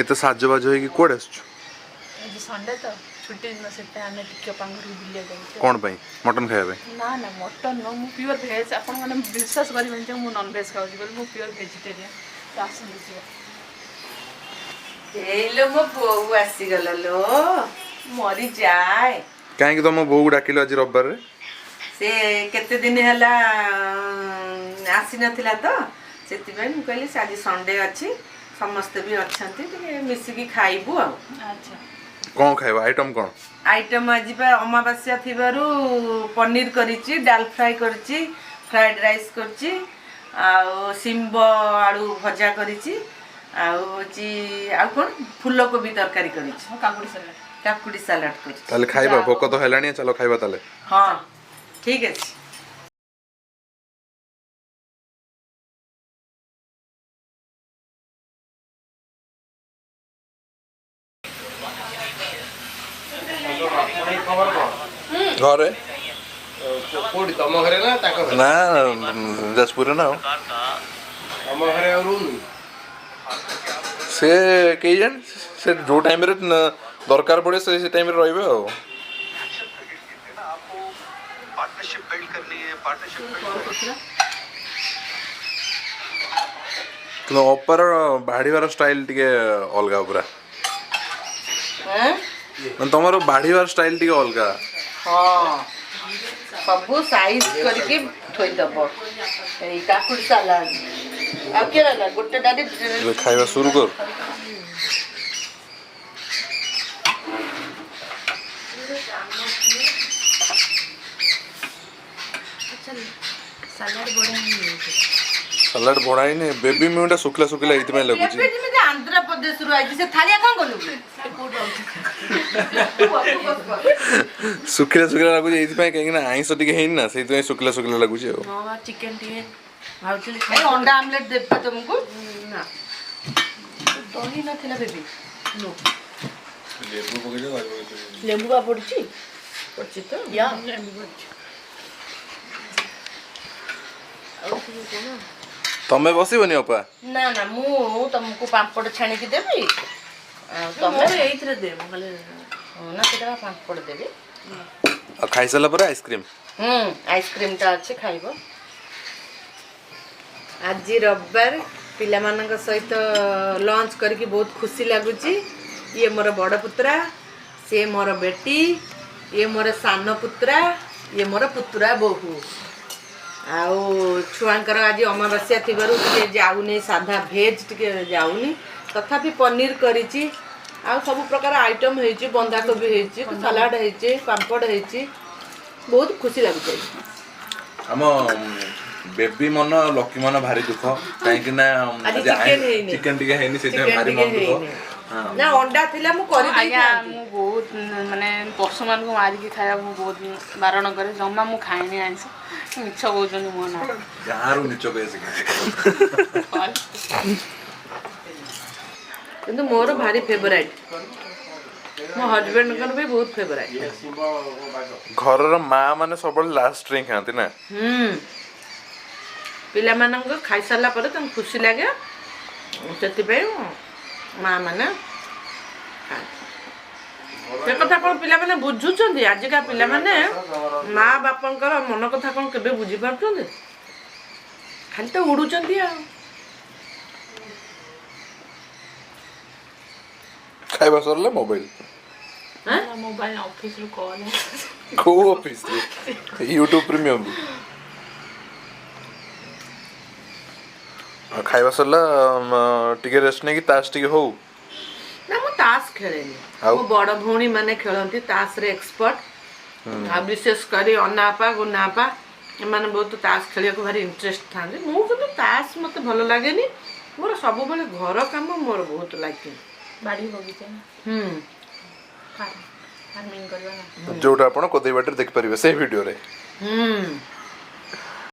ଏତେ ସାଜବାଜ ହେଇକି କୁଆଡ଼େ ଆସିଛୁ? ଆଜି ସଣ୍ଡେ ତ, ଛୁଟି ଦିନ, ସେଥିପାଇଁ ଆମେ ଟିକେ ଅପାଙ୍କ ଘରକୁ ବୁଲିବାକୁ ଯାଉଛୁ। କ'ଣ ପାଇଁ? ମଟନ୍ ଖାଇବା ପାଇଁ? ନା ନା, ମଟନ୍ ନୁହଁ। ମୁଁ ପିଓର ଭେଜ୍। ଆପଣମାନେ ବିଶ୍ୱାସ କରିବେନି ଯେ ମୁଁ ନନଭେଜ୍ ଖାଉଛି ବୋଲି। ମୁଁ ପିଓର ଭେଜିଟେରିଆନ୍। ତ ଆସନ୍ତୁ, ଯିବା। ଏଇଲୋ, ମୋ ବୋଉ ଆସିଗଲା ଲୋ, ମରିଯାଏ। କାହିଁକି ତମ ବୋଉକୁ ଡାକିଲ ଆଜି ରବିବାରରେ? ସେ କେତେ ଦିନ ହେଲା ଆସିନଥିଲା ତ, ସେଥିପାଇଁ ମୁଁ କହିଲି ସେ ଆଜି ସଣ୍ଡେ ଅଛି, ସମସ୍ତେ ବି ଅଛନ୍ତି, ଟିକେ ମିଶିକି ଖାଇବୁ ଆଉ। ଆଚ୍ଛା। କ'ଣ ଖାଇବ? ଆଇଟମ୍ କ'ଣ? ଆଇଟମ୍ ଆଜି ପା ଅମାବାସ୍ୟା ଥିବାରୁ ପନିର କରିଛି, ଡାଲ ଫ୍ରାଏ କରିଛି, ଫ୍ରାଏଡ୍ ରାଇସ୍ କରିଛି, ଆଉ ଶିମ୍ବ ଆଳୁ ଭଜା କରିଛି, ଆଉ ହେଉଛି ଆଉ କ'ଣ, ଫୁଲକୋବି ତରକାରୀ କରିଛି। ହଁ, କାକୁଡ଼ି ସାଲାଡ଼। କାକୁଡ଼ି ସାଲାଡ଼ କରିଛି। ତାହେଲେ ଖାଇବା। ଭୋକ ତ ହେଲାଣି, ଚାଲ ଖାଇବା ତାହେଲେ। ହଁ, ଠିକ ଅଛି। ଘରେ। କୋଉଠି, ତମ ଘରେ ନା ତାଙ୍କ ଘରେ? ନା, ଯାଜପୁରରେ ନା ଆଉ। ତମ ଘରେ ଆଉ ରହୁନି? ସେ କେହି ଜାଣି, ସେ ଯୋଉ ଟାଇମ୍ରେ ଦରକାର ପଡ଼ିବ, ସେ ସେ ଟାଇମ୍ରେ ରହିବେ ଆଉ। पार्टनरशिप बिल्ड करनी है, पार्टनरशिप बिल्ड କିନ୍ତୁ ଅପାର ବାଢ଼ିବାର ଷ୍ଟାଇଲ୍ ଟିକେ ଅଲଗା ପୁରା। ଏଁ? ମାନେ ତମର ବାଢ଼ିବାର ଷ୍ଟାଇଲ୍ ଟିକେ ଅଲଗା। ହଁ, ସବୁ ସାଇଜ କରିକି ଥୋଇଦବ। ଏଇ କାକୁଡ଼ି ସାଲାଡ଼ ଆଉ କିଏ ରହିଲା? ଗୋଟେ ଡାଲି। ଏବେ ଖାଇବା ସୁରୁ କର। ସାଲାଡ଼ ବଢ଼ିଆ ହେଇଯାଇଛି। ସାଲାଡ଼ ବଢ଼ା ହେଇନି। ବେବି ମିଉଟା ଶୁଖିଲା ଶୁଖିଲା ଏଇଥିପାଇଁ ଲାଗୁଛି। ଏବେ ଯେମିତି ଆନ୍ଧ୍ରପ୍ରଦେଶରୁ ଆଇଛି, ସେ ଥାଳିଆ କଣ କଲୁ? ଶୁଖିଲା ଶୁଖିଲା ଲାଗୁଛି ଏଇଥିପାଇଁ, କାହିଁକି ନା ଆଇଁଷ ଟିକେ ହେଇନି ନା, ସେଇଥିପାଇଁ ଶୁଖିଲା ଶୁଖିଲା ଲାଗୁଛି ଆଉ। ହଁ, ଚିକେନ୍ ଟିକେ ଭାବୁଥିଲି। ଏଇ ଅଣ୍ଡା ଆମଲେଟ ଦେବି ପା ତମକୁ। ନା, ଦହି ନଥିଲା ବେବି। ଲେମ୍ବୁ ବା ପଡ଼ୁଛି। ପଡୁଛି ତ। ୟା, ଲେମ୍ବୁ ପଡ଼ୁଛି। ଆଉ ଟିକେ କଣ? ତମେ ବସିବନି ଅପା? ନା ନା, ମୁଁ ତମକୁ ପାମ୍ପଡ଼ ଛାଣିକି ଦେବି ଆଉ ତମେ ମୋର ଏଇଥିରେ ଦେ, ମୁଁ ଖାଲି ହଁ, ନା, ସେଟା ବା ପାମ୍ପଡ଼ ଦେବି। ଆଉ ଖାଇସାରିଲା ପରେ ଆଇସ୍କ୍ରିମ୍। ହୁଁ, ଆଇସ୍କ୍ରିମଟା ଅଛି, ଖାଇବ। ଆଜି ରବିବାର, ପିଲାମାନଙ୍କ ସହିତ ଲଞ୍ଚ କରିକି ବହୁତ ଖୁସି ଲାଗୁଛି। ଇଏ ମୋର ବଡ଼ ପୁତୁରା, ସିଏ ମୋର ବେଟି, ଇଏ ମୋର ସାନ ପୁତୁରା, ଇଏ ମୋର ପୁତୁରା ବୋହୂ। ଆଉ ଛୁଆଙ୍କର ଆଜି ଅମାବାସ୍ୟା ଥିବାରୁ ଟିକେ ଯାଉନି, ସାଧା ଭେଜ୍ ଟିକେ ଯାଉନି। ତଥାପି ପନିର କରିଛି ଆଉ ସବୁ ପ୍ରକାର ଆଇଟମ୍ ହେଇଛି। ବନ୍ଧାକୋବି ହେଇଛି, ସାଲାଡ଼ ହେଇଛି, ପାମ୍ପଡ଼ ହେଇଛି। ବହୁତ ଖୁସି ଲାଗୁଛି ଆଜି। ଆମ ବେବି ମନ ଆଉ ଲକି ମନ ଭାରି ଦୁଃଖ, କାହିଁକି ନା ଆଜି ଚିକେନ ହେଇନି। ଚିକେନ ଟିକେ ହେଇନି, ସେଥିପାଇଁ ଚିକେନ ଭାରି ଟିକେ ମନ ଦୁଃଖ। ହେଇନି। ନା, ଅଣ୍ଡା ଥିଲା, ମୁଁ ଆଜ୍ଞା। କରିଦେଇଥାନ୍ତି। ମୁଁ ବହୁତ ମାନେ ପଶୁମାନଙ୍କୁ ମାରିକି ଖାଇବା ମୁଁ ବହୁତ ବାରଣ କରେ। ଜମା ମୁଁ ଖାଏନି ଆଇଁଷ। ମିଛ କହୁଛନ୍ତି ମୋ ନାଁ। ଗାଁରୁ ମିଛ କହି ଶିଖିଛି। କିନ୍ତୁ ମୋର ଭାରି ଫେଭରାଇଟ୍, ମୋ ହଜବେଣ୍ଡଙ୍କର ବି ବହୁତ ଫେଭରାଇଟ୍। ଘରର ମା ମାନେ ସବୁବେଳେ ଲାଷ୍ଟରେ ହିଁ ଖାଆନ୍ତି ନା? ହୁଁ, ପିଲାମାନଙ୍କ ଖାଇସାରିଲା ପରେ ତାଙ୍କୁ ଖୁସି ଲାଗେ, ସେଥିପାଇଁ ମା ମାନେ ଖାଆନ୍ତି। ସେ କଥା କ'ଣ ପିଲାମାନେ ବୁଝୁଛନ୍ତି? ଆଜିକା ପିଲାମାନେ ମା ବାପାଙ୍କର ମନ କଥା କ'ଣ କେବେ ବୁଝିପାରୁଛନ୍ତି? ଖାଲି ତ ଉଡୁଛନ୍ତି ଆଉ। ଖାଇବା ସରିଲା, ମୋବାଇଲ। ମୋବାଇଲ ଅଫିସରୁ କଲ୍। କୋଉ ଅଫିସରେ? YouTube premium. ଖାଇବା ସରିଲା, ଟିକେ ରେଷ୍ଟ ନେଇକି ତାସ ଟିକେ ହଉ। ନା, ମୁଁ ତାସ ଖେଳେନି। ଆଉ? ମୋ ବଡ଼ ଭଉଣୀ ମାନେ ଖେଳନ୍ତି, ତାସରେ ଏକ୍ସପର୍ଟ। ଆଉ ବିଶେଷ କରି ଅନା ଆପା, ଗୁନା ଆପା, ଏମାନେ ବହୁତ ତାସ ଖେଳିବାକୁ ଭାରି ଇଣ୍ଟରେଷ୍ଟ ଥାନ୍ତି। ମୁଁ କିନ୍ତୁ ତାସ ମୋତେ ଭଲ ଲାଗେନି। ମୋର ସବୁବେଳେ ଘର କାମ ମୋର ବହୁତ ଲାଗେ। ବାଡ଼ି ବଗିଚା। ହୁଁ। ଫାର୍ମିଂ କରିବା ନା। ଯୋଉଟା ଆପଣ କୋଦେଇ ବାଟରେ ଦେଖିପାରିବେ ସେଇ ଭିଡିଓରେ। ହୁଁ।